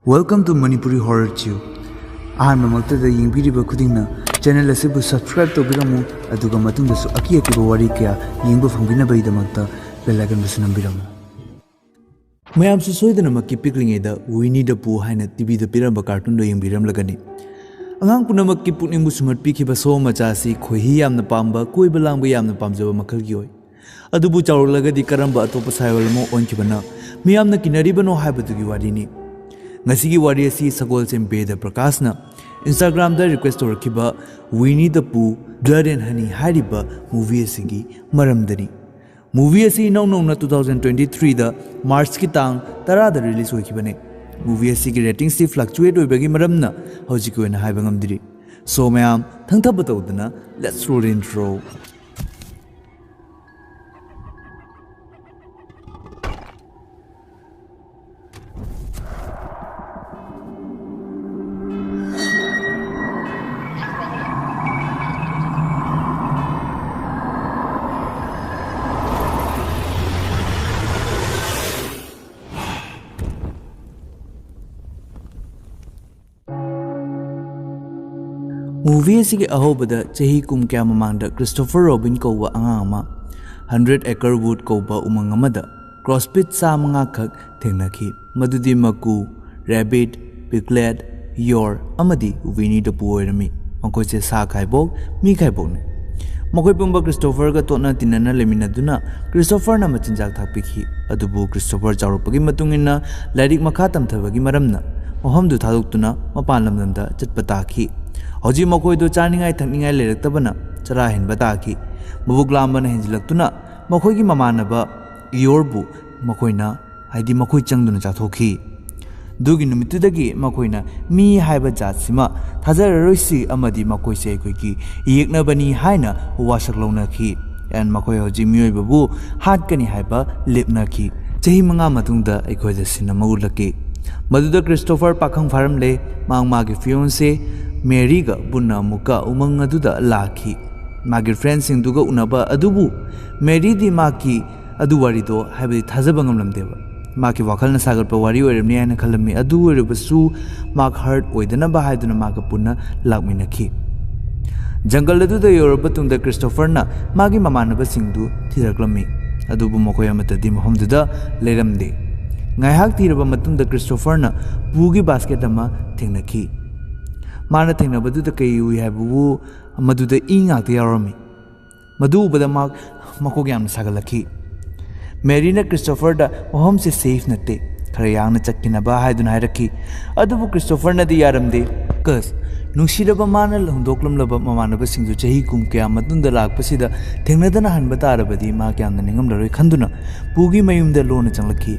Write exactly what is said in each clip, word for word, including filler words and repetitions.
Welcome to Manipuri Horror Chew. ꯑꯍꯥꯟꯕꯃꯛꯇꯗ ꯌꯦꯡꯕꯤꯔꯤꯕ ꯈꯨꯗꯤꯡꯅ ꯆꯦꯅꯦꯜ ꯑꯁꯤꯕꯨ ꯁꯕꯁꯀ꯭ꯔꯥꯏꯕ ꯇꯧꯕꯤꯔꯝꯃꯨ, ꯑꯗꯨꯒ ꯃꯇꯨꯡꯗꯁꯨ ꯑꯀꯤ ꯑꯀꯤꯕ ꯋꯥꯔꯤ ꯀꯌꯥ ꯌꯦꯡꯕ ꯐꯪꯕꯤꯅꯕꯒꯤꯗꯃꯛꯇ ꯕꯦꯜ ꯑꯥꯏꯀꯟꯕꯨꯁꯨ ꯅꯝꯕꯤꯔꯝꯃꯨ꯫ ꯃꯌꯥꯝꯁꯨ ꯁꯣꯏꯗꯅꯃꯛꯀꯤ ꯄꯤꯛꯂꯤꯉꯩꯗ ꯋꯤꯅꯤ ꯗ ꯄꯨ ꯍꯥꯏꯅ ꯇꯤꯚꯤꯗ ꯄꯤꯔꯝꯕ ꯀꯥꯔꯇꯨꯟꯗꯣ ꯌꯦꯡꯕꯤꯔꯝꯂꯒꯅꯤ꯫ ꯑꯉꯥꯡ ꯄꯨꯝꯅꯃꯛꯀꯤ ꯄꯨꯛꯅꯤꯡꯕꯨ ꯁꯨꯝꯍꯠꯄꯤꯈꯤꯕ ꯁꯣ ꯃꯆꯥ ꯑꯁꯤ ꯈꯣꯏꯍꯤ ꯌꯥꯝꯅ ꯄꯥꯝꯕ, ꯀꯣꯏꯕ ꯂꯥꯡꯕ ꯌꯥꯝꯅ ꯄꯥꯝꯖꯕ ꯃꯈꯜꯒꯤ ꯑꯣꯏ꯫ ꯑꯗꯨꯕꯨ ꯆꯥꯎꯔꯛꯂꯒꯗꯤ ꯀꯔꯝꯕ ꯑꯇꯣꯞꯄ ꯁꯥꯌꯣꯜ ꯑꯃ ꯑꯣꯟꯈꯤꯕꯅ ꯃꯤꯌꯥꯝꯅ ꯀꯤꯅꯔꯤꯕꯅꯣ ꯍꯥꯏꯕꯗꯨꯒꯤ ꯋꯥꯔꯤꯅꯤ꯫ ꯉꯁꯤꯒꯤ ꯋꯥꯔꯤ ꯑꯁꯤ ꯁꯒꯣꯜꯁꯦꯝ ꯕꯦꯗ ꯄ꯭ꯔꯀꯥꯁꯅ Instagram-ꯗ ꯔꯤꯀ꯭ꯋꯦꯁ ꯇꯧꯔꯛꯈꯤꯕ ꯋꯤꯅꯤ ꯗ ꯄꯨ ꯕ꯭ꯂꯗ ꯑꯦꯟ ꯍꯅꯤ ꯍꯥꯏꯔꯤꯕ ꯃꯨꯚꯤ ꯑꯁꯤꯒꯤ ꯃꯔꯝꯗꯅꯤ꯫ ꯃꯨꯚꯤ ꯑꯁꯤ ꯏꯅꯧ ꯅꯧꯅ two thousand twenty three-ꯗ ꯃꯥꯔꯆꯀꯤ ꯇꯥꯡ ꯇꯔꯥꯗ ꯔꯤꯂꯤꯁ ꯑꯣꯏꯈꯤꯕꯅꯤ꯫ ꯃꯨꯚꯤ ꯑꯁꯤꯒꯤ ꯔꯦꯇꯤꯡꯁꯇꯤ ꯐ꯭ꯂꯛꯆꯨꯋꯦꯠ ꯑꯣꯏꯕꯒꯤ ꯃꯔꯝꯅ ꯍꯧꯖꯤꯛꯀꯤ ꯑꯣꯏꯅ ꯍꯥꯏꯕ ꯉꯝꯗ꯭ꯔꯤ꯫ ꯁꯣ ꯃꯌꯥꯝ ꯊꯪꯊꯕ ꯇꯧꯗꯅ let's roll intro꯫ ꯃꯨꯚꯤ ꯑꯁꯤꯒꯤ ꯑꯍꯧꯕꯗ ꯆꯍꯤ ꯀꯨꯝ ꯀꯌꯥ ꯃꯃꯥꯡꯗ ꯀ꯭ꯔꯤꯁꯇꯣꯐꯔ ꯔꯣꯕꯤꯟ ꯀꯧꯕ ꯑꯉꯥꯡ ꯑꯃ ꯍꯟꯗ꯭ꯔꯦꯠ ꯑꯦꯀꯔ ꯋꯨꯗ ꯀꯧꯕ ꯎꯃꯪ ꯑꯃꯗ ꯀ꯭ꯔꯣꯁ ꯕꯤꯠ ꯆꯥꯃꯉꯥ ꯈꯛ ꯊꯦꯡꯅꯈꯤ, ꯃꯗꯨꯗꯤ ꯃꯀꯨ, ꯔꯦꯕꯤꯠ, ꯄꯤꯒꯂꯦꯠ, ꯌꯣꯔ ꯑꯃꯗꯤ ꯋꯤꯅꯤ ꯗ ꯄꯨ ꯑꯣꯏꯔꯝꯃꯤ꯫ ꯃꯈꯣꯏꯁꯦ ꯁꯥ ꯈꯥꯏꯕꯣꯛ, ꯃꯤ ꯈꯥꯏꯕꯣꯛꯅꯤ꯫ ꯃꯈꯣꯏ ꯄꯨꯝꯕ ꯀ꯭ꯔꯤꯁꯇꯣꯐꯔꯒ ꯇꯣꯠꯅ ꯇꯤꯟꯅꯅ ꯂꯩꯃꯤꯟꯅꯗꯨꯅ ꯀ꯭ꯔꯤꯁꯇꯣꯐꯔꯅ ꯃꯆꯤꯟꯖꯥꯛ ꯊꯥꯛꯄꯤꯈꯤ꯫ ꯑꯗꯨꯕꯨ ꯀ꯭ꯔꯤꯁꯇꯣꯐꯔ ꯆꯥꯎꯔꯛꯄꯒꯤ ꯃꯇꯨꯡ ꯏꯟꯅ ꯂꯥꯏꯔꯤꯛ ꯃꯈꯥ ꯇꯝꯊꯕꯒꯤ ꯃꯔꯝꯅ ꯃꯐꯝꯗꯨ ꯊꯥꯗꯣꯛꯇꯨꯅ ꯃꯄꯥꯟ ꯂꯝꯗꯝꯗ ꯆꯠꯄ ꯇꯥꯈꯤ꯫ ꯍꯧꯖꯤꯛ ꯃꯈꯣꯏꯗꯨ ꯆꯥꯅꯤꯡꯉꯥꯏ ꯊꯛꯅꯤꯡꯉꯥꯏ ꯂꯩꯔꯛꯇꯕꯅ ꯆꯔꯥ ꯍꯦꯟꯕ ꯇꯥꯈꯤ꯫ ꯃꯕꯨꯛ ꯂꯥꯝꯕꯅ ꯍꯦꯟꯖꯤꯜꯂꯛꯇꯨꯅ ꯃꯈꯣꯏꯒꯤ ꯃꯃꯥꯟꯅꯕ ꯏꯌꯣꯔꯕꯨ ꯃꯈꯣꯏꯅ, ꯍꯥꯏꯗꯤ ꯃꯈꯣꯏ ꯆꯪꯗꯨꯅ ꯆꯥꯊꯣꯛꯈꯤ꯫ ꯑꯗꯨꯒꯤ ꯅꯨꯃꯤꯠꯇꯨꯗꯒꯤ ꯃꯈꯣꯏꯅ ꯃꯤ ꯍꯥꯏꯕ ꯖꯥꯠꯁꯤꯃ ꯊꯥꯖꯔꯔꯣꯏꯁꯤ ꯑꯃꯗꯤ ꯃꯈꯣꯏꯁꯦ ꯑꯩꯈꯣꯏꯒꯤ ꯌꯦꯛꯅꯕꯅꯤ ꯍꯥꯏꯅ ꯋꯥꯁꯛ ꯂꯧꯅꯈꯤ꯫ And ꯃꯈꯣꯏ ꯍꯧꯖꯤꯛ ꯃꯤꯑꯣꯏꯕꯕꯨ ꯍꯥꯠꯀꯅꯤ ꯍꯥꯏꯕ ꯂꯦꯞꯅꯈꯤ꯫ ꯆꯍꯤ ꯃꯉꯥ ꯃꯇꯨꯡꯗ ꯑꯩꯈꯣꯏꯗ ꯁꯤꯟ ꯑꯃ ꯎꯠꯂꯛꯀꯦ꯫ ꯃꯗꯨꯗ ꯀ꯭ꯔꯤꯁꯇꯣꯐꯔ ꯄꯥꯈꯪ ꯐꯥꯔꯝꯂꯦ꯫ ꯃꯍꯥꯛ ꯃꯥꯒꯤ ꯐꯤꯌꯣꯟꯁꯦ ꯃꯦꯔꯤꯒ ꯄꯨꯟꯅ ꯑꯃꯨꯛꯀ ꯎꯃꯪ ꯑꯗꯨꯗ ꯂꯥꯛꯈꯤ꯫ ꯃꯥꯒꯤ ꯐ꯭ꯔꯦꯟꯁꯤꯡꯗꯨꯒ ꯎꯅꯕ ꯑꯗꯨꯕꯨ ꯃꯦꯔꯤꯗꯤ ꯃꯍꯥꯛꯀꯤ ꯑꯗꯨ ꯋꯥꯔꯤꯗꯣ, ꯍꯥꯏꯕꯗꯤ ꯊꯥꯖꯕ ꯉꯝꯂꯝꯗꯦꯕ꯫ ꯃꯍꯥꯛꯀꯤ ꯋꯥꯈꯜꯅ ꯁꯥꯒꯠꯄ ꯋꯥꯔꯤ ꯑꯣꯏꯔꯝꯅꯤ ꯍꯥꯏꯅ ꯈꯜꯂꯝꯃꯤ꯫ ꯑꯗꯨ ꯑꯣꯏꯔꯕꯁꯨ ꯃꯍꯥꯛ ꯍꯔꯠ ꯑꯣꯏꯗꯅꯕ ꯍꯥꯏꯗꯨꯅ ꯃꯍꯥꯛꯀ ꯄꯨꯟꯅ ꯂꯥꯛꯃꯤꯟꯅꯈꯤ꯫ ꯖꯪꯒꯜ ꯑꯗꯨꯗ ꯌꯧꯔꯕ ꯇꯨꯡꯗ ꯀ꯭ꯔꯤꯁꯇꯣꯐꯔꯅ ꯃꯥꯒꯤ ꯃꯃꯥꯟꯅꯕꯁꯤꯡꯗꯨ ꯊꯤꯔꯛꯂꯝꯃꯤ, ꯑꯗꯨꯕꯨ ꯃꯈꯣꯏ ꯑꯃꯠꯇꯗꯤ ꯃꯐꯝꯗꯨꯗ ꯂꯩꯔꯝꯗꯦ꯫ ꯉꯥꯏꯍꯥꯛ ꯊꯤꯔꯕ ꯃꯇꯨꯡꯗ ꯀ꯭ꯔꯤꯁꯇꯣꯐꯔꯅ ꯄꯨꯒꯤ ꯕꯥꯁꯀꯦꯠ ꯑꯃ ꯊꯦꯡꯅꯈꯤ꯫ ꯃꯥꯅ ꯊꯦꯡꯅꯕꯗꯨꯗ ꯀꯩ ꯎꯏ ꯍꯥꯏꯕꯕꯨ ꯃꯗꯨꯗ ꯏ ꯉꯥꯛꯇ ꯌꯥꯎꯔꯝꯃꯤ꯫ ꯃꯗꯨ ꯎꯕꯗ ꯃꯍꯥꯛ ꯃꯀꯣꯛ ꯌꯥꯝꯅ ꯁꯥꯒꯠꯂꯛꯈꯤ꯫ ꯃꯦꯔꯤꯅ ꯀ꯭ꯔꯤꯁꯇꯣꯐꯔꯗ ꯃꯐꯝꯁꯦ ꯁꯦꯐ ꯅꯠꯇꯦ, ꯈꯔ ꯌꯥꯡꯅ ꯆꯠꯈꯤꯅꯕ ꯍꯥꯏꯗꯨꯅ ꯍꯥꯏꯔꯛꯈꯤ꯫ ꯑꯗꯨꯕꯨ ꯀ꯭ꯔꯤꯁꯇꯣꯐꯔꯅꯗꯤ ꯌꯥꯔꯝꯗꯦ꯫ ꯀꯁ, ꯅꯨꯡꯁꯤꯔꯕ ꯃꯥꯅ ꯍꯨꯟꯗꯣꯛꯂꯝꯂꯕ ꯃꯃꯥꯟꯅꯕꯁꯤꯡꯗꯨ ꯆꯍꯤ ꯀꯨꯝ ꯀꯌꯥ ꯃꯇꯨꯡꯗ ꯂꯥꯛꯄꯁꯤꯗ ꯊꯦꯡꯅꯗꯅ ꯍꯟꯕ ꯇꯥꯔꯕꯗꯤ ꯃꯍꯥꯛ ꯌꯥꯝꯅ ꯅꯤꯡꯉꯝꯂꯔꯣꯏ ꯈꯟꯗꯨꯅ ꯄꯨꯒꯤ ꯃꯌꯨꯝꯗ ꯂꯣꯟꯅ ꯆꯪꯂꯛꯈꯤ꯫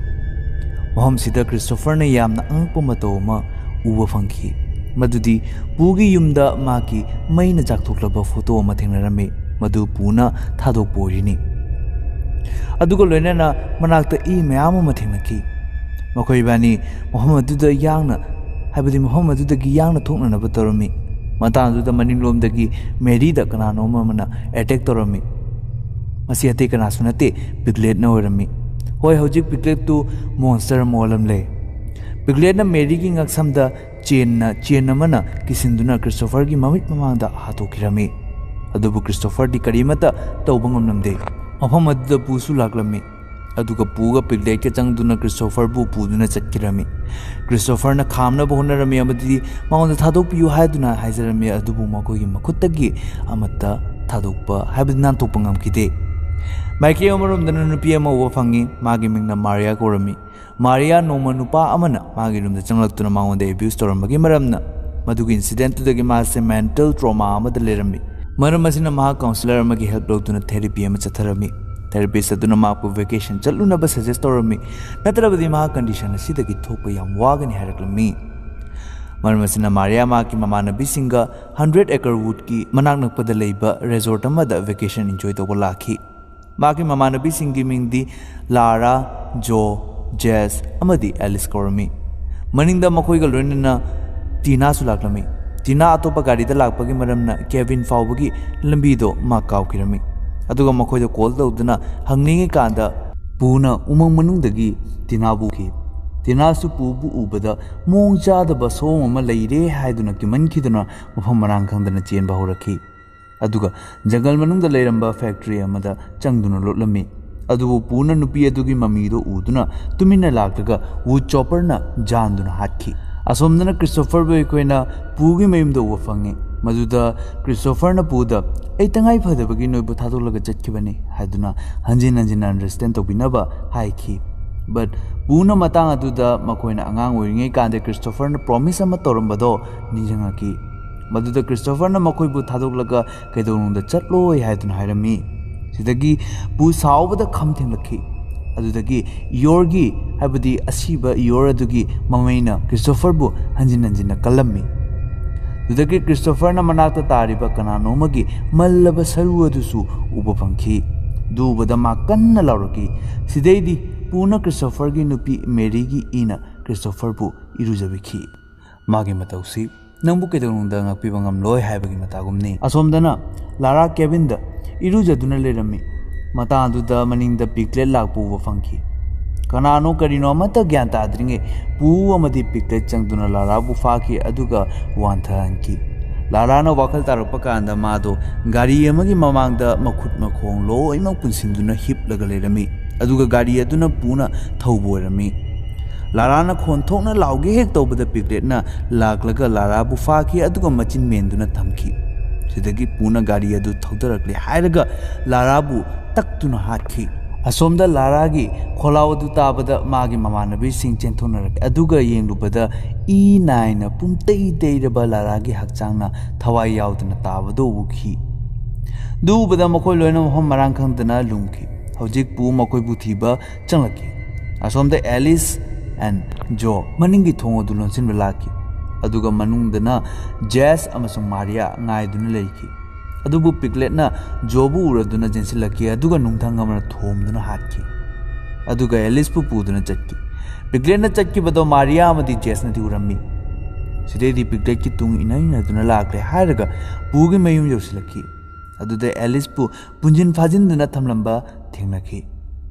ꯃꯐꯝꯁꯤꯗ ꯀ꯭ꯔꯤꯁꯇꯣꯐꯔꯅ ꯌꯥꯝꯅ ꯑꯉꯛꯄ ꯃꯇꯧ ꯑꯃ ꯎꯕ ꯐꯪꯈꯤ꯫ ꯃꯗꯨꯗꯤ ꯄꯨꯒꯤ ꯌꯨꯝꯗ ꯃꯍꯥꯛꯀꯤ ꯃꯩꯅ ꯆꯥꯛꯊꯣꯛꯂꯕ ꯐꯣꯇꯣ ꯑꯃ ꯊꯦꯡꯅꯔꯝꯃꯤ, ꯃꯗꯨ ꯄꯨꯅ ꯊꯥꯗꯣꯛꯄ ꯑꯣꯏꯔꯤꯅꯤ꯫ ꯑꯗꯨꯒ ꯂꯣꯏꯅꯅ ꯃꯅꯥꯛꯇ ꯏ ꯃꯌꯥꯝ ꯑꯃ ꯊꯦꯡꯅꯈꯤ꯫ ꯃꯈꯣꯏ ꯏꯕꯥꯅꯤ ꯃꯐꯝ ꯑꯗꯨꯗ ꯌꯥꯡꯅ, ꯍꯥꯏꯕꯗꯤ ꯃꯐꯝ ꯑꯗꯨꯗꯒꯤ ꯌꯥꯡꯅ ꯊꯣꯛꯅꯅꯕ ꯇꯧꯔꯝꯃꯤ꯫ ꯃꯇꯥꯡꯗꯨꯗ ꯃꯅꯤꯡꯂꯣꯝꯗꯒꯤ ꯃꯦꯔꯤꯗ ꯀꯅꯥꯅꯣꯝ ꯑꯃꯅ ꯑꯦꯇꯦꯛ ꯇꯧꯔꯝꯃꯤ꯫ ꯃꯁꯤ ꯑꯇꯩ ꯀꯅꯥꯁꯨ ꯅꯠꯇꯦ, ꯄꯤꯒꯂꯦꯠꯅ ꯑꯣꯏꯔꯝꯃꯤ꯫ ꯍꯣꯏ, ꯍꯧꯖꯤꯛ ꯄꯤꯒꯂꯦꯠꯇꯨ ꯃꯣꯟꯁꯇꯔ ꯑꯃ ꯑꯣꯜꯂꯝꯂꯦ꯫ ꯄꯤꯒꯂꯦꯠꯅ ꯃꯦꯔꯤꯒꯤ ꯉꯛꯁꯝꯗ ꯆꯦꯟꯅ, ꯆꯦꯟ ꯑꯃꯅ ꯀꯤꯁꯤꯟꯗꯨꯅ ꯀ꯭ꯔꯤꯁꯇꯣꯐꯔꯒꯤ ꯃꯃꯤꯠ ꯃꯃꯥꯡꯗ ꯍꯥꯠꯇꯣꯛꯈꯤꯔꯝꯃꯤ꯫ ꯑꯗꯨꯕꯨ ꯀ꯭ꯔꯤꯁꯇꯣꯐꯔꯗꯤ ꯀꯔꯤꯃꯠꯇ ꯇꯧꯕ ꯉꯝꯂꯝꯗꯦ꯫ ꯃꯐꯝ ꯑꯗꯨꯗ ꯄꯨꯁꯨ ꯂꯥꯛꯂꯝꯃꯤ꯫ ꯑꯗꯨꯒ ꯄꯨꯒ ꯄꯤꯒꯂꯦꯠꯀ ꯆꯪꯗꯨꯅ ꯀ꯭ꯔꯤꯁꯇꯣꯐꯔꯕꯨ ꯄꯨꯗꯨꯅ ꯆꯠꯈꯤꯔꯝꯃꯤ꯫ ꯀ꯭ꯔꯤꯁꯇꯣꯐꯔꯅ ꯈꯥꯝꯅꯕ ꯍꯣꯠꯅꯔꯝꯃꯤ ꯑꯃꯗꯤ ꯃꯉꯣꯟꯗ ꯊꯥꯗꯣꯛꯄꯤꯌꯨ ꯍꯥꯏꯗꯨꯅ ꯍꯥꯏꯖꯔꯝꯃꯤ, ꯑꯗꯨꯕꯨ ꯃꯈꯣꯏꯒꯤ ꯃꯈꯨꯠꯇꯒꯤ ꯑꯃꯠꯇ ꯊꯥꯗꯣꯛꯄ, ꯍꯥꯏꯕꯗꯤ ꯅꯥꯟꯊꯣꯛꯄ ꯉꯝꯈꯤꯗꯦ꯫ ꯃꯥꯏꯀꯩ ꯑꯃꯔꯣꯝꯗꯅ ꯅꯨꯄꯤ ꯑꯃ ꯎꯕ ꯐꯪꯉꯤ꯫ ꯃꯥꯒꯤ ꯃꯤꯡꯅ ꯃꯥꯔꯤꯌꯥ ꯀꯧꯔꯝꯃꯤ꯫ ꯃꯥꯔꯤꯌꯥ ꯅꯣꯡꯃ ꯅꯨꯄꯥ ꯑꯃꯅ ꯃꯥꯒꯤ ꯔꯨꯝꯗ ꯆꯪꯂꯛꯇꯨꯅ ꯃꯉꯣꯟꯗ ꯑꯦꯕ꯭ꯌꯨꯁ ꯇꯧꯔꯝꯕꯒꯤ ꯃꯔꯝꯅ, ꯃꯗꯨꯒꯤ ꯏꯟꯁꯤꯗꯦꯟꯠꯇꯨꯗꯒꯤ ꯃꯥꯁꯦ ꯃꯦꯟꯇꯜ ꯇ꯭ꯔꯣꯃꯥ ꯑꯃꯗ ꯂꯩꯔꯝꯃꯤ꯫ ꯃꯔꯝ ꯑꯁꯤꯅ ꯃꯍꯥꯛ ꯀꯥꯎꯟꯁꯤꯂꯔ ꯑꯃꯒꯤ ꯍꯦꯜꯞ ꯂꯧꯗꯨꯅ ꯊꯦꯔꯥꯄꯤ ꯑꯃ ꯆꯠꯊꯔꯝꯃꯤ꯫ ꯊꯦꯔꯥꯄꯤꯁ ꯑꯗꯨꯅ ꯃꯍꯥꯛꯄꯨ ꯚꯦꯀꯦꯁꯟ ꯆꯠꯂꯨꯅꯕ ꯁꯖꯦꯁ ꯇꯧꯔꯝꯃꯤ, ꯅꯠꯇ꯭ꯔꯕꯗꯤ ꯃꯍꯥꯛ ꯀꯟꯗꯤꯁꯟ ꯑꯁꯤꯗꯒꯤ ꯊꯣꯛꯄ ꯌꯥꯝ ꯋꯥꯒꯅꯤ ꯍꯥꯏꯔꯛꯂꯝꯃꯤ꯫ ꯃꯔꯝ ꯑꯁꯤꯅ ꯃꯥꯔꯤꯌꯥ ꯃꯍꯥꯛꯀꯤ ꯃꯃꯥꯟꯅꯕꯤꯁꯤꯡꯒ ꯍꯟꯗ꯭ꯔꯦꯠ ꯑꯦꯀꯔ ꯋꯨꯗꯀꯤ ꯃꯅꯥꯛ ꯅꯛꯄꯗ ꯂꯩꯕ ꯔꯦꯖꯣꯔꯠ ꯑꯃꯗ ꯚꯦꯀꯦꯁꯟ ꯏꯟꯖꯣꯏ ꯇꯧꯕ ꯂꯥꯛꯈꯤ꯫ ꯃꯍꯥꯛꯀꯤ ꯃꯃꯥꯟꯅꯕꯤꯁꯤꯡꯒꯤ ꯃꯤꯡꯗꯤ ꯂꯥꯔꯥ, ꯖꯣ, ꯖꯦꯁ ꯑꯃꯗꯤ ꯑꯦꯂꯤꯁ ꯀꯧꯔꯝꯃꯤ꯫ ꯃꯅꯤꯡꯗ ꯃꯈꯣꯏꯒ ꯂꯣꯏꯅꯅ ꯇꯤꯅꯥꯁꯨ ꯂꯥꯛꯂꯝꯃꯤ꯫ ꯇꯤꯅꯥ ꯑꯇꯣꯞꯄ ꯒꯥꯔꯤꯗ ꯂꯥꯛꯄꯒꯤ ꯃꯔꯝꯅ ꯀꯦꯕꯤꯟ ꯐꯥꯎꯕꯒꯤ ꯂꯝꯕꯤꯗꯣ ꯃꯥ ꯀꯥꯎꯈꯤꯔꯝꯃꯤ꯫ ꯑꯗꯨꯒ ꯃꯈꯣꯏꯗ ꯀꯣꯜ ꯇꯧꯗꯨꯅ ꯍꯪꯅꯤꯡꯉꯤꯀꯥꯟꯗ ꯄꯨꯅ ꯎꯃꯪ ꯃꯅꯨꯡꯗꯒꯤ ꯇꯤꯅꯥꯕꯨ ꯎꯈꯤ꯫ ꯇꯤꯅꯥꯁꯨ ꯄꯨꯕꯨ ꯎꯕꯗ ꯃꯑꯣꯡ ꯆꯥꯗꯕ ꯁꯑꯣꯡ ꯑꯃ ꯂꯩꯔꯦ ꯍꯥꯏꯗꯨꯅ ꯀꯤꯃꯟꯈꯤꯗꯨꯅ ꯃꯐꯝ ꯃꯔꯥꯡ ꯈꯪꯗꯅ ꯆꯦꯟꯕ ꯍꯧꯔꯛꯈꯤ꯫ ꯑꯗꯨꯒ ꯖꯪꯒꯜ ꯃꯅꯨꯡꯗ ꯂꯩꯔꯝꯕ ꯐꯦꯛꯇꯔꯤ ꯑꯃꯗ ꯆꯪꯗꯨꯅ ꯂꯣꯠꯂꯝꯃꯤ꯫ ꯑꯗꯨꯕꯨ ꯄꯨꯅ ꯅꯨꯄꯤ ꯑꯗꯨꯒꯤ ꯃꯃꯤꯗꯣ ꯎꯗꯨꯅ ꯇꯨꯃꯤꯟꯅ ꯂꯥꯛꯂꯒ ꯋꯨꯗ ꯆꯣꯄꯔꯅ ꯖꯥꯟꯗꯨꯅ ꯍꯥꯠꯈꯤ꯫ ꯑꯁꯣꯝꯗꯅ ꯀ꯭ꯔꯤꯁꯇꯣꯐꯔꯕꯨ ꯑꯩꯈꯣꯏꯅ ꯄꯨꯒꯤ ꯃꯌꯨꯝꯗ ꯎꯕ ꯐꯪꯉꯤ꯫ ꯃꯗꯨꯗ ꯀ꯭ꯔꯤꯁꯇꯣꯐꯔꯅ ꯄꯨꯗ "ꯑꯩ ꯇꯉꯥꯏ ꯐꯗꯕꯒꯤ ꯅꯣꯏꯕꯨ ꯊꯥꯗꯣꯛꯂꯒ ꯆꯠꯈꯤꯕꯅꯤ" ꯍꯥꯏꯗꯨꯅ ꯍꯟꯖꯤꯟ ꯍꯟꯖꯤꯟ ꯑꯟꯗꯔꯁꯇꯦꯟ ꯇꯧꯕꯤꯅꯕ ꯍꯥꯏꯈꯤ꯫ ꯕꯠ ꯄꯨꯅ ꯃꯇꯥꯡ ꯑꯗꯨꯗ ꯃꯈꯣꯏꯅ ꯑꯉꯥꯡ ꯑꯣꯏꯔꯤꯉꯩ ꯀꯥꯟꯗ ꯀ꯭ꯔꯤꯁꯇꯣꯐꯔꯅ ꯄ꯭ꯔꯣꯃꯤꯁ ꯑꯃ ꯇꯧꯔꯝꯕꯗꯣ ꯅꯤꯡꯁꯤꯡꯉꯛꯈꯤ꯫ ꯃꯗꯨꯗ ꯀ꯭ꯔꯤꯁꯇꯣꯐꯔꯅ ꯃꯈꯣꯏꯕꯨ ꯊꯥꯗꯣꯛꯂꯒ ꯀꯩꯗꯧꯅꯨꯡꯗ ꯆꯠꯂꯣꯏ ꯍꯥꯏꯗꯨꯅ ꯍꯥꯏꯔꯝꯃꯤ꯫ ꯁꯤꯗꯒꯤ ꯄꯨ ꯁꯥꯎꯕꯗ ꯈꯝ ꯊꯦꯡꯂꯛꯈꯤ꯫ ꯑꯗꯨꯗꯒꯤ ꯏꯌꯣꯔꯒꯤ, ꯍꯥꯏꯕꯗꯤ ꯑꯁꯤꯕ ꯏꯌꯣꯔ ꯑꯗꯨꯒꯤ ꯃꯃꯩꯅ ꯀ꯭ꯔꯤꯁꯇꯣꯐꯔꯕꯨ ꯍꯟꯖꯤꯟ ꯍꯟꯖꯤꯟꯅ ꯀꯜꯂꯝꯃꯤ꯫ ꯑꯗꯨꯗꯒꯤ ꯀ꯭ꯔꯤꯁꯇꯣꯐꯔꯅ ꯃꯅꯥꯛꯇ ꯇꯥꯔꯤꯕ ꯀꯅꯥꯅꯣ ꯑꯃꯒꯤ ꯃꯜꯂꯕ ꯁꯔꯨ ꯑꯗꯨꯁꯨ ꯎꯕ ꯐꯪꯈꯤ꯫ ꯑꯗꯨ ꯎꯕꯗ ꯃꯥ ꯀꯟꯅ ꯂꯥꯎꯔꯛꯈꯤ꯫ ꯁꯤꯗꯩꯗꯤ ꯄꯨꯅ ꯀ꯭ꯔꯤꯁꯇꯣꯐꯔꯒꯤ ꯅꯨꯄꯤ ꯃꯦꯔꯤꯒꯤ ꯏꯅ ꯀ꯭ꯔꯤꯁꯇꯣꯐꯔꯕꯨ ꯏꯔꯨꯖꯕꯤꯈꯤ꯫ ꯃꯥꯒꯤ ꯃꯇꯧꯁꯤ ꯅꯪꯕꯨ ꯀꯩꯗꯧꯅꯨꯡꯗ ꯉꯥꯛꯄꯤꯕ ꯉꯝꯂꯣꯏ ꯍꯥꯏꯕꯒꯤ ꯃꯇꯥꯒꯨꯝꯅꯤ꯫ ꯑꯁꯣꯝꯗꯅ ꯂꯥꯔꯥ ꯀꯦꯕꯤꯟꯗ ꯏꯔꯨꯖꯗꯨꯅ ꯂꯩꯔꯝꯃꯤ꯫ ꯃꯇꯥꯡ ꯑꯗꯨꯗ ꯃꯅꯤꯡꯗ ꯄꯤꯛꯂꯦꯠ ꯂꯥꯛꯄ ꯎꯕ ꯐꯪꯈꯤ꯫ ꯀꯅꯥꯅꯣ ꯀꯔꯤꯅꯣ ꯑꯃꯠꯇ ꯒ꯭ꯌꯥꯟ ꯇꯥꯗ꯭ꯔꯤꯉꯩ ꯄꯨ ꯑꯃꯗꯤ ꯄꯤꯛꯂꯦꯠ ꯆꯪꯗꯨꯅ ꯂꯥꯔꯥꯕꯨ ꯐꯥꯈꯤ, ꯑꯗꯨꯒ ꯋꯥꯟꯊꯍꯟꯈꯤ꯫ ꯂꯥꯔꯥꯅ ꯋꯥꯈꯜ ꯇꯥꯔꯛꯄ ꯀꯥꯟꯗ ꯃꯥꯗꯣ ꯒꯥꯔꯤ ꯑꯃꯒꯤ ꯃꯃꯥꯡꯗ ꯃꯈꯨꯠ ꯃꯈꯣꯡ ꯂꯣꯏꯅꯃꯛ ꯄꯨꯟꯁꯤꯟꯗꯨꯅ ꯍꯤꯞꯂꯒ ꯂꯩꯔꯝꯃꯤ꯫ ꯑꯗꯨꯒ ꯒꯥꯔꯤ ꯑꯗꯨꯅ ꯄꯨꯅ ꯊꯧꯕ ꯑꯣꯏꯔꯝꯃꯤ꯫ ꯂꯥꯔꯥꯅ ꯈꯣꯟ ꯊꯣꯛꯅ ꯂꯥꯎꯒꯦ ꯍꯦꯛ ꯇꯧꯕꯗ ꯄꯤꯛꯂꯦꯠꯅ ꯂꯥꯛꯂꯒ ꯂꯥꯔꯥꯕꯨ ꯐꯥꯈꯤ, ꯑꯗꯨꯒ ꯃꯆꯤꯟ ꯃꯦꯟꯗꯨꯅ ꯊꯝꯈꯤ꯫ ꯁꯤꯗꯒꯤ ꯄꯨꯅ ꯒꯥꯔꯤ ꯑꯗꯨ ꯊꯧꯗꯔꯛꯂꯦ ꯍꯥꯏꯔꯒ ꯂꯥꯔꯥꯕꯨ ꯇꯛꯇꯨꯅ ꯍꯥꯠꯈꯤ꯫ ꯑꯁꯣꯝꯗ ꯂꯥꯔꯥꯒꯤ ꯈꯣꯜꯂꯥꯎ ꯑꯗꯨ ꯇꯥꯕꯗ ꯃꯥꯒꯤ ꯃꯃꯥꯟꯅꯕꯤꯁꯤꯡ ꯆꯦꯟꯊꯣꯛꯅꯔꯛꯈꯤ, ꯑꯗꯨꯒ ꯌꯦꯡꯂꯨꯕꯗ ꯏ ꯅꯥꯏꯅ ꯄꯨꯝꯇꯩ ꯇꯩꯔꯕ ꯂꯥꯔꯥꯒꯤ ꯍꯛꯆꯥꯡꯅ ꯊꯋꯥꯏ ꯌꯥꯎꯗꯅ ꯇꯥꯕꯗꯨ ꯎꯈꯤ꯫ ꯑꯗꯨ ꯎꯕꯗ ꯃꯈꯣꯏ ꯂꯣꯏꯅ ꯃꯐꯝ ꯃꯔꯥꯡ ꯈꯪꯗꯅ ꯂꯨꯝꯈꯤ꯫ ꯍꯧꯖꯤꯛ ꯄꯨ ꯃꯈꯣꯏꯕꯨ ꯊꯤꯕ ꯆꯪꯂꯛꯈꯤ꯫ ꯑꯁꯣꯝꯗ ꯑꯦꯂꯤꯁ ꯑꯦꯟ ꯖꯣ ꯃꯅꯤꯡꯒꯤ ꯊꯣꯡ ꯑꯗꯨ ꯂꯣꯟꯁꯤꯟꯕ ꯂꯥꯛꯈꯤ, ꯑꯗꯨꯒ ꯃꯅꯨꯡꯗꯅ ꯖꯦꯁ ꯑꯃꯁꯨꯡ ꯃꯥꯔꯤꯌꯥ ꯉꯥꯏꯗꯨꯅ ꯂꯩꯈꯤ꯫ ꯑꯗꯨꯕꯨ ꯄꯤꯛꯂꯦꯠꯅ ꯖꯣꯕꯨ ꯎꯔꯗꯨꯅ ꯆꯦꯟꯁꯤꯜꯂꯛꯈꯤ, ꯑꯗꯨꯒ ꯅꯨꯡꯊꯪ ꯑꯃꯅ ꯊꯣꯝꯗꯨꯅ ꯍꯥꯠꯈꯤ꯫ ꯑꯗꯨꯒ ꯑꯦꯂꯤꯁꯄꯨ ꯄꯨꯗꯨꯅ ꯆꯠꯈꯤ꯫ ꯄꯤꯛꯂꯦꯠꯅ ꯆꯠꯈꯤꯕꯗꯣ ꯃꯥꯔꯤꯌꯥ ꯑꯃꯗꯤ ꯖꯦꯁꯅꯗꯤ ꯎꯔꯝꯃꯤ꯫ ꯁꯤꯗꯩꯗꯤ ꯄꯤꯛꯂꯦꯠꯀꯤ ꯇꯨꯡ ꯏꯟꯅ ꯏꯟꯅꯗꯨꯅ ꯂꯥꯛꯂꯦ ꯍꯥꯏꯔꯒ ꯄꯨꯒꯤ ꯃꯌꯨꯝ ꯌꯧꯁꯤꯜꯂꯛꯈꯤ꯫ ꯑꯗꯨꯗ ꯑꯦꯂꯤꯁꯄꯨ ꯄꯨꯟꯁꯤꯟ ꯐꯥꯖꯤꯟꯗꯨꯅ ꯊꯝꯂꯝꯕ ꯊꯦꯡꯅꯈꯤ꯫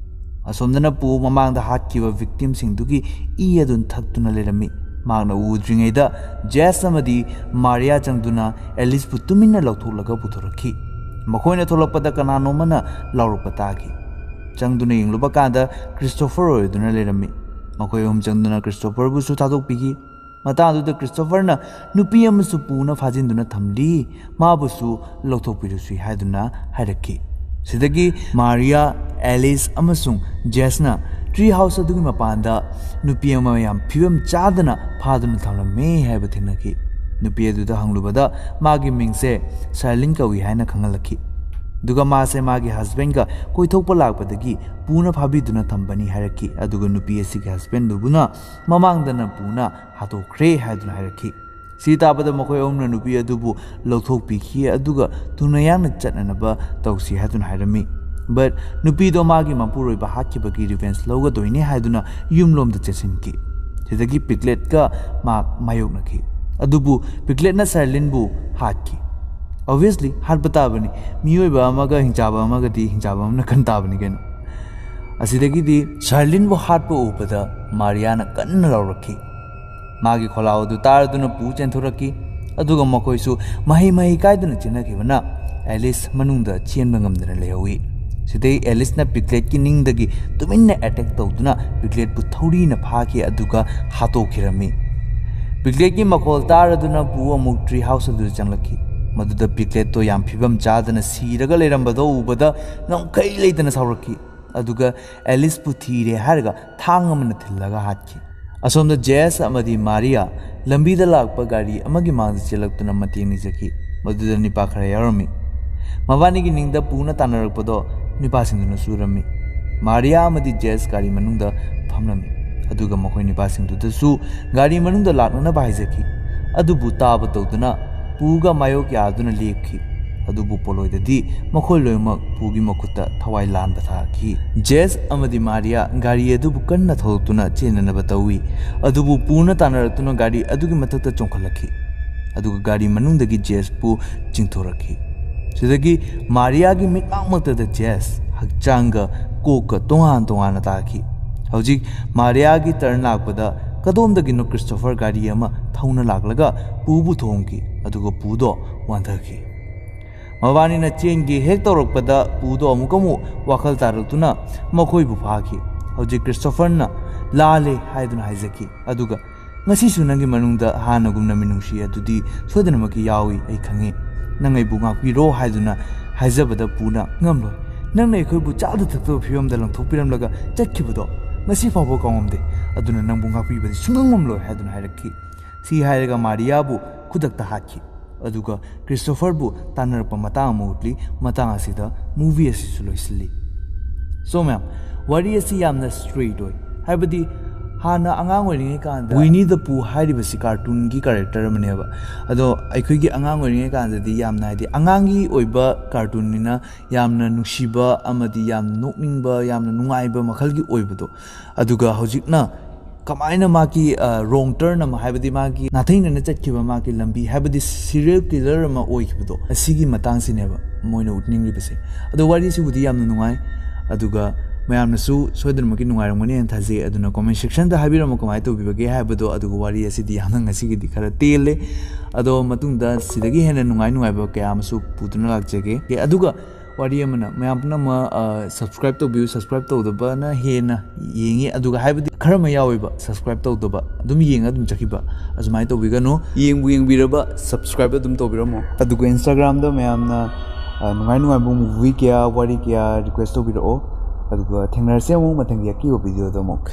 ꯑꯁꯣꯝꯗꯅ ꯄꯨ ꯃꯃꯥꯡꯗ ꯍꯥꯠꯈꯤꯕ ꯚꯤꯛꯇꯤꯝꯁꯤꯡꯗꯨꯒꯤ ꯏ ꯑꯗꯨ ꯊꯛꯇꯨꯅ ꯂꯩꯔꯝꯃꯤ꯫ ꯃꯍꯥꯛꯅ ꯎꯗ꯭ꯔꯤꯉꯩꯗ ꯖꯦꯁ ꯑꯃꯗꯤ ꯃꯥꯔꯤꯌꯥ ꯆꯪꯗꯨꯅ ꯑꯦꯂꯤꯁꯄꯨ ꯇꯨꯃꯤꯟꯅ ꯂꯧꯊꯣꯛꯂꯒ ꯄꯨꯊꯣꯔꯛꯈꯤ꯫ ꯃꯈꯣꯏꯅ ꯊꯣꯛꯂꯛꯄꯗ ꯀꯅꯥꯅꯣꯝꯃꯅ ꯂꯥꯎꯔꯛꯄ ꯇꯥꯈꯤ꯫ ꯆꯪꯗꯨꯅ ꯌꯦꯡꯂꯨꯕ ꯀꯥꯟꯗ ꯈ꯭ꯔꯤꯁꯇꯣꯐꯔ ꯑꯣꯏꯗꯨꯅ ꯂꯩꯔꯝꯃꯤ꯫ ꯃꯈꯣꯏ ꯑꯍꯨꯝ ꯆꯪꯗꯨꯅ ꯈ꯭ꯔꯤꯁꯇꯣꯐꯔꯕꯨꯁꯨ ꯊꯥꯗꯣꯛꯄꯤꯈꯤ꯫ ꯃꯇꯥꯡꯗꯨꯗ ꯈ꯭ꯔꯤꯁꯇꯣꯐꯔꯅ ꯅꯨꯄꯤ ꯑꯃꯁꯨ ꯄꯨꯅ ꯐꯥꯖꯤꯟꯗꯨꯅ ꯊꯝꯂꯤ, ꯃꯥꯕꯨꯁꯨ ꯂꯧꯊꯣꯛꯄꯤꯔꯨꯁꯤ ꯍꯥꯏꯗꯨꯅ ꯍꯥꯏꯔꯛꯈꯤ꯫ ꯁꯤꯗꯒꯤ ꯃꯥꯔꯤꯌꯥ, ꯑꯦꯂꯤꯁ ꯑꯃꯁꯨꯡ ꯖꯦꯁꯅ ꯇ꯭ꯔꯤ ꯍꯥꯎꯁ ꯑꯗꯨꯒꯤ ꯃꯄꯥꯟꯗ ꯅꯨꯄꯤ ꯑꯃ ꯌꯥꯝ ꯐꯤꯕꯝ ꯆꯥꯗꯅ ꯐꯥꯗꯨꯅ ꯊꯝꯂꯝꯃꯦ ꯍꯥꯏꯕ ꯊꯦꯡꯅꯈꯤ꯫ ꯅꯨꯄꯤ ꯑꯗꯨꯗ ꯍꯪꯂꯨꯕꯗ ꯃꯥꯒꯤ ꯃꯤꯡꯁꯦ ꯁꯥꯔꯂꯤꯟ ꯀꯧꯏ ꯍꯥꯏꯅ ꯈꯪꯍꯜꯂꯛꯈꯤ꯫ ꯑꯗꯨꯒ ꯃꯥꯁꯦ ꯃꯥꯒꯤ ꯍꯁꯕꯦꯟꯒ ꯀꯣꯏꯊꯣꯛꯄ ꯂꯥꯛꯄꯗꯒꯤ ꯄꯨꯅ ꯐꯥꯕꯤꯗꯨꯅ ꯊꯝꯕꯅꯤ ꯍꯥꯏꯔꯛꯈꯤ꯫ ꯑꯗꯨꯒ ꯅꯨꯄꯤ ꯑꯁꯤꯒꯤ ꯍꯁꯕꯦꯟꯗꯨꯕꯨꯅ ꯃꯃꯥꯡꯗꯅ ꯄꯨꯅ ꯍꯥꯠꯇꯣꯛꯈ꯭ꯔꯦ ꯍꯥꯏꯗꯨꯅ ꯍꯥꯏꯔꯛꯈꯤ꯫ ꯁꯤ ꯇꯥꯕꯗ ꯃꯈꯣꯏ ꯑꯍꯨꯝꯅ ꯅꯨꯄꯤ ꯑꯗꯨꯕꯨ ꯂꯧꯊꯣꯛꯄꯤꯈꯤ, ꯑꯗꯨꯒ ꯊꯨꯅ ꯌꯥꯡꯅ ꯆꯠꯅꯅꯕ ꯇꯧꯁꯤ ꯍꯥꯏꯗꯨꯅ ꯍꯥꯏꯔꯝꯃꯤ꯫ ꯕꯠ ꯅꯨꯄꯤꯗꯣ ꯃꯥꯒꯤ ꯃꯄꯨꯔꯣꯏꯕ ꯍꯥꯠꯈꯤꯕꯒꯤ ꯔꯤꯚꯦꯟꯁ ꯂꯧꯒꯗꯣꯏꯅꯦ ꯍꯥꯏꯗꯨꯅ ꯌꯨꯝꯂꯣꯝꯗ ꯆꯦꯟꯁꯤꯟꯈꯤ꯫ ꯁꯤꯗꯒꯤ ꯄꯤꯒꯂꯦꯠꯀ ꯃꯥ ꯃꯥꯌꯣꯛꯅꯈꯤ꯫ ꯑꯗꯨꯕꯨ ꯄꯤꯒꯂꯦꯠꯅ ꯁꯥꯔꯂꯤꯟꯕꯨ ꯍꯥꯠꯈꯤ꯫ ꯑꯣꯕꯤꯌꯁꯂꯤ ꯍꯥꯠꯄ ꯇꯥꯕꯅꯤ꯫ ꯃꯤꯑꯣꯏꯕ ꯑꯃꯒ ꯍꯤꯡꯆꯥꯕ ꯑꯃꯒꯗꯤ ꯍꯤꯡꯆꯥꯕ ꯑꯃꯅ ꯀꯟ ꯇꯥꯕꯅꯤ ꯀꯩꯅꯣ꯫ ꯑꯁꯤꯗꯒꯤꯗꯤ ꯁꯥꯔꯂꯤꯟꯕꯨ ꯍꯥꯠꯄ ꯎꯕꯗ ꯃꯥꯔꯤꯌꯥꯅ ꯀꯟꯅ ꯂꯥꯎꯔꯛꯈꯤ꯫ ꯃꯥꯒꯤ ꯈꯣꯜꯂꯥꯎ ꯑꯗꯨ ꯇꯥꯔꯗꯨꯅ ꯄꯨ ꯆꯦꯟꯊꯣꯔꯛꯈꯤ꯫ ꯑꯗꯨꯒ ꯃꯈꯣꯏꯁꯨ ꯃꯍꯩ ꯃꯍꯩ ꯀꯥꯏꯗꯨꯅ ꯆꯦꯟꯅꯈꯤꯕꯅ ꯑꯦꯂꯤꯁ ꯃꯅꯨꯡꯗ ꯆꯦꯟꯕ ꯉꯝꯗꯅ ꯂꯩꯍꯧꯏ꯫ ꯁꯤꯗꯩ ꯑꯦꯂꯤꯁꯅ ꯄꯤꯒꯂꯦꯠꯀꯤ ꯅꯤꯡꯗꯒꯤ ꯇꯨꯃꯤꯟꯅ ꯑꯦꯇꯦꯛ ꯇꯧꯗꯨꯅ ꯄꯤꯒꯂꯦꯠꯄꯨ ꯊꯧꯔꯤꯅ ꯐꯥꯈꯤ, ꯑꯗꯨꯒ ꯍꯥꯠꯇꯣꯛꯈꯤꯔꯝꯃꯤ꯫ ꯄꯤꯒꯂꯦꯠꯀꯤ ꯃꯈꯣꯜ ꯇꯥꯔꯗꯨꯅ ꯄꯨ ꯑꯃꯨꯛ ꯇ꯭ꯔꯤ ꯍꯥꯎꯁ ꯑꯗꯨꯗ ꯆꯪꯂꯛꯈꯤ꯫ ꯃꯗꯨꯗ ꯄꯤꯒꯂꯦꯠꯇꯣ ꯌꯥꯝ ꯐꯤꯕꯝ ꯆꯥꯗꯅ ꯁꯤꯔꯒ ꯂꯩꯔꯝꯕꯗꯣ ꯎꯕꯗ ꯉꯝꯈꯩ ꯂꯩꯇꯅ ꯁꯥꯎꯔꯛꯈꯤ꯫ ꯑꯗꯨꯒ ꯑꯦꯂꯤꯁꯄꯨ ꯊꯤꯔꯦ ꯍꯥꯏꯔꯒ ꯊꯥꯡ ꯑꯃꯅ ꯊꯤꯜꯂꯒ ꯍꯥꯠꯈꯤ꯫ ꯑꯁꯣꯝꯗ ꯖꯦꯁ ꯑꯃꯗꯤ ꯃꯥꯔꯤꯌꯥ ꯂꯝꯕꯤꯗ ꯂꯥꯛꯄ ꯒꯥꯔꯤ ꯑꯃꯒꯤ ꯃꯥꯡꯗ ꯆꯦꯜꯂꯛꯇꯨꯅ ꯃꯇꯦꯡ ꯅꯤꯖꯈꯤ꯫ ꯃꯗꯨꯗ ꯅꯤꯄꯥ ꯈꯔ ꯌꯥꯎꯔꯝꯃꯤ꯫ ꯃꯕꯥꯅꯤꯒꯤ ꯅꯤꯡꯗ ꯄꯨꯅ ꯇꯥꯟꯅꯔꯛꯄꯗꯣ ꯅꯤꯄꯥꯁꯤꯡꯗꯨꯅ ꯆꯨꯔꯝꯃꯤ꯫ ꯃꯥꯔꯤꯌꯥ ꯑꯃꯗꯤ ꯖꯦꯁ ꯒꯥꯔꯤ ꯃꯅꯨꯡꯗ ꯐꯝꯂꯝꯃꯤ꯫ ꯑꯗꯨꯒ ꯃꯈꯣꯏ ꯅꯤꯄꯥꯁꯤꯡꯗꯨꯗꯁꯨ ꯒꯥꯔꯤ ꯃꯅꯨꯡꯗ ꯂꯥꯛꯅꯅꯕ ꯍꯥꯏꯖꯈꯤ꯫ ꯑꯗꯨꯕꯨ ꯇꯥꯕ ꯇꯧꯗꯨꯅ ꯄꯨꯒ ꯃꯥꯌꯣꯛ ꯌꯥꯗꯨꯅ ꯂꯦꯞꯈꯤ꯫ ꯑꯗꯨꯕꯨ ꯄꯣꯂꯣꯏꯗꯗꯤ ꯃꯈꯣꯏ ꯂꯣꯏꯅꯃꯛ ꯄꯨꯒꯤ ꯃꯈꯨꯠꯇ ꯊꯋꯥꯏ ꯂꯥꯟꯕ ꯊꯥꯈꯤ꯫ ꯖꯦꯁ ꯑꯃꯗꯤ ꯃꯥꯔꯤꯌꯥ ꯒꯥꯔꯤ ꯑꯗꯨꯕꯨ ꯀꯟꯅ ꯊꯧꯗꯣꯛꯇꯨꯅ ꯆꯦꯟꯅꯅꯕ ꯇꯧꯏ꯫ ꯑꯗꯨꯕꯨ ꯄꯨꯅ ꯇꯥꯟꯅꯔꯛꯇꯨꯅ ꯒꯥꯔꯤ ꯑꯗꯨꯒꯤ ꯃꯊꯛꯇ ꯆꯣꯡꯈꯠꯂꯛꯈꯤ꯫ ꯑꯗꯨꯒ ꯒꯥꯔꯤ ꯃꯅꯨꯡꯗꯒꯤ ꯖꯦꯁꯄꯨ ꯆꯤꯡꯊꯣꯔꯛꯈꯤ꯫ ꯁꯤꯗꯒꯤ ꯃꯥꯔꯤꯌꯥꯒꯤ ꯃꯤꯠꯃꯥꯡꯃꯛꯇꯗ ꯖꯦꯁ ꯍꯛꯆꯥꯡꯒ ꯀꯣꯛꯀ ꯇꯣꯉꯥꯟ ꯇꯣꯉꯥꯟꯅ ꯇꯥꯈꯤ꯫ ꯍꯧꯖꯤꯛ ꯃꯥꯔꯤꯌꯥꯒꯤ ꯇꯔꯟ ꯂꯥꯛꯄꯗ ꯀꯗꯣꯝꯗꯒꯤꯅꯣ ꯀ꯭ꯔꯤꯁꯇꯣꯐꯔ ꯒꯥꯔꯤ ꯑꯃ ꯊꯧꯅ ꯂꯥꯛꯂꯒ ꯄꯨꯕꯨ ꯊꯣꯝꯈꯤ꯫ ꯑꯗꯨꯒ ꯄꯨꯗꯣ ꯋꯥꯟꯊꯈꯤ꯫ ꯃꯕꯥꯅꯤꯅ ꯆꯦꯟꯒꯦ ꯍꯦꯛ ꯇꯧꯔꯛꯄꯗ ꯄꯨꯗꯣ ꯑꯃꯨꯛ ꯑꯃꯨꯛ ꯋꯥꯈꯜ ꯇꯥꯔꯛꯇꯨꯅ ꯃꯈꯣꯏꯕꯨ ꯐꯥꯈꯤ꯫ ꯍꯧꯖꯤꯛ ꯀ꯭ꯔꯤꯁꯇꯣꯐꯔꯅ "ꯂꯥꯜꯂꯦ" ꯍꯥꯏꯗꯨꯅ ꯍꯥꯏꯖꯈꯤ꯫ ꯑꯗꯨꯒ "ꯉꯁꯤꯁꯨ ꯅꯪꯒꯤ ꯃꯅꯨꯡꯗ ꯍꯥꯟꯅꯒꯨꯝꯅ ꯃꯤꯅꯨꯡꯁꯤ ꯑꯗꯨꯗꯤ ꯁꯣꯏꯗꯅꯃꯛꯀꯤ ꯌꯥꯎꯏ, ꯑꯩ ꯈꯪꯉꯤ꯫ ꯅꯪ ꯑꯩꯕꯨ ꯉꯥꯛꯄꯤꯔꯣ" ꯍꯥꯏꯗꯨꯅ ꯍꯥꯏꯖꯕꯗ ꯄꯨꯅ "ꯉꯝꯂꯣꯏ꯫ ꯅꯪꯅ ꯑꯩꯈꯣꯏꯕꯨ ꯆꯥꯗ ꯊꯛꯇꯕ ꯐꯤꯕꯝꯗ ꯂꯪꯊꯣꯛꯄꯤꯔꯝꯂꯒ ꯆꯠꯈꯤꯕꯗꯣ ꯉꯁꯤ ꯐꯥꯎꯕ ꯀꯥꯎꯉꯝꯗꯦ꯫ ꯑꯗꯨꯅ ꯅꯪꯕꯨ ꯉꯥꯛꯄꯤꯕꯗꯤ ꯁꯨꯡꯉꯝ ꯉꯝꯂꯣꯏ" ꯍꯥꯏꯗꯨꯅ ꯍꯥꯏꯔꯛꯈꯤ꯫ ꯁꯤ ꯍꯥꯏꯔꯒ ꯃꯥꯔꯤꯌꯥꯕꯨ ꯈꯨꯗꯛꯇ ꯍꯥꯠꯈꯤ꯫ ꯑꯗꯨꯒ ꯀ꯭ꯔꯤꯁꯇꯣꯐꯔꯕꯨ ꯇꯥꯟꯅꯔꯛꯄ ꯃꯇꯥꯡ ꯑꯃ ꯎꯠꯂꯤ꯫ ꯃꯇꯥꯡ ꯑꯁꯤꯗ movie ꯑꯁꯤꯁꯨ ꯂꯣꯏꯁꯤꯜꯂꯤ꯫ So ꯃꯌꯥꯝ, ꯋꯥꯔꯤ ꯑꯁꯤ ꯌꯥꯝꯅ straight ꯑꯣꯏ, ꯍꯥꯏꯕꯗꯤ ꯍꯥꯟꯅ ꯑꯉꯥꯡ ꯑꯣꯏꯔꯤꯉꯩ ꯀꯥꯟꯗ ꯋꯤꯅꯤ ꯗ ꯄꯨ ꯍꯥꯏꯔꯤꯕꯁꯤ cartoonꯒꯤ character ꯑꯃꯅꯦꯕ꯫ ꯑꯗꯣ ꯑꯩꯈꯣꯏꯒꯤ ꯑꯉꯥꯡ ꯑꯣꯏꯔꯤꯉꯩ ꯀꯥꯟꯗꯗꯤ ꯌꯥꯝꯅ, ꯍꯥꯏꯗꯤ, ꯑꯉꯥꯡꯒꯤ ꯑꯣꯏꯕ cartoonꯅꯤꯅ ꯌꯥꯝꯅ ꯅꯨꯡꯁꯤꯕ ꯑꯃꯗꯤ ꯌꯥꯝ ꯅꯣꯛꯅꯤꯡꯕ, ꯌꯥꯝꯅ ꯅꯨꯡꯉꯥꯏꯕ ꯃꯈꯜꯒꯤ ꯑꯣꯏꯕꯗꯣ꯫ ꯑꯗꯨꯒ ꯍꯧꯖꯤꯛꯅ ꯀꯃꯥꯏꯅ ꯃꯥꯒꯤ, ꯑ, wrong turn ꯑꯃ, ꯍꯥꯏꯕꯗꯤ ꯃꯥꯒꯤ ꯅꯥꯊꯩꯅꯅ ꯆꯠꯈꯤꯕ ꯃꯥꯒꯤ ꯂꯝꯕꯤ, ꯍꯥꯏꯕꯗꯤ serial killer ꯑꯃ ꯑꯣꯏꯈꯤꯕꯗꯣ, ꯑꯁꯤꯒꯤ ꯃꯇꯥꯡꯁꯤꯅꯦꯕ ꯃꯣꯏꯅ ꯎꯠꯅꯤꯡꯂꯤꯕꯁꯦ꯫ ꯑꯗꯣ ꯋꯥꯔꯤꯁꯤꯕꯨꯗꯤ ꯌꯥꯝꯅ ꯅꯨꯡꯉꯥꯏ, ꯑꯗꯨꯒ ꯃꯌꯥꯝꯅꯁꯨ ꯁꯣꯏꯗꯅꯃꯛꯀꯤ ꯅꯨꯡꯉꯥꯏꯔꯝꯒꯅꯤ ꯍꯥꯏꯅ ꯊꯥꯖꯩ꯫ ꯑꯗꯨꯅ comment sectionꯗ ꯍꯥꯏꯕꯤꯔꯝꯃꯣ ꯀꯃꯥꯏꯅ ꯇꯧꯕꯤꯕꯒꯦ ꯍꯥꯏꯕꯗꯣ꯫ ꯑꯗꯨꯒ ꯋꯥꯔꯤ ꯑꯁꯤꯗꯤ ꯌꯥꯝꯅ ꯉꯁꯤꯒꯤꯗꯤ ꯈꯔ ꯇꯦꯜꯂꯦ, ꯑꯗꯣ ꯃꯇꯨꯡꯗ ꯁꯤꯗꯒꯤ ꯍꯦꯟꯅ ꯅꯨꯡꯉꯥꯏ ꯅꯨꯡꯉꯥꯏꯕ ꯀꯌꯥ ꯑꯃꯁꯨ ꯄꯨꯗꯨꯅ ꯂꯥꯛꯆꯒꯦ꯫ ꯑꯗꯨꯒ ꯋꯥꯔꯤ ꯑꯃꯅ, ꯃꯌꯥꯝ ꯄꯨꯝꯅꯃꯛ, ꯑ, subscribe ꯇꯧꯕꯤꯌꯨ꯫ Subscribe ꯇꯧꯗꯕꯅ ꯍꯦꯟꯅ ꯌꯦꯡꯉꯤ, ꯑꯗꯨꯒ ꯍꯥꯏꯕꯗꯤ ꯈꯔ ꯑꯃ ꯌꯥꯎꯋꯦꯕ subscribe ꯇꯧꯗꯕ, ꯑꯗꯨꯝ ꯌꯦꯡꯉ ꯑꯗꯨꯝ ꯆꯠꯈꯤꯕ, ꯑꯗꯨꯃꯥꯏꯅ ꯇꯧꯕꯤꯒꯅꯨ꯫ ꯌꯦꯡꯕꯨ ꯌꯦꯡꯕꯤꯔꯕ subscribe ꯑꯗꯨꯝ ꯇꯧꯕꯤꯔꯝꯃꯣ꯫ ꯑꯗꯨꯒ Instagramꯗ ꯃꯌꯥꯝꯅ, ꯑ, ꯅꯨꯡꯉꯥꯏ ꯅꯨꯡꯉꯥꯏꯕ movie ꯀꯌꯥ, ꯋꯥꯔꯤ ꯀꯌꯥ request ꯇꯧꯕꯤꯔꯛꯑꯣ꯫ ꯑꯗꯨꯒ ꯊꯦꯡꯅꯔꯁꯦ ꯑꯃꯨꯛ ꯃꯊꯪꯒꯤ ꯑꯀꯤꯕ videoꯗ ꯑꯃꯨꯛ꯫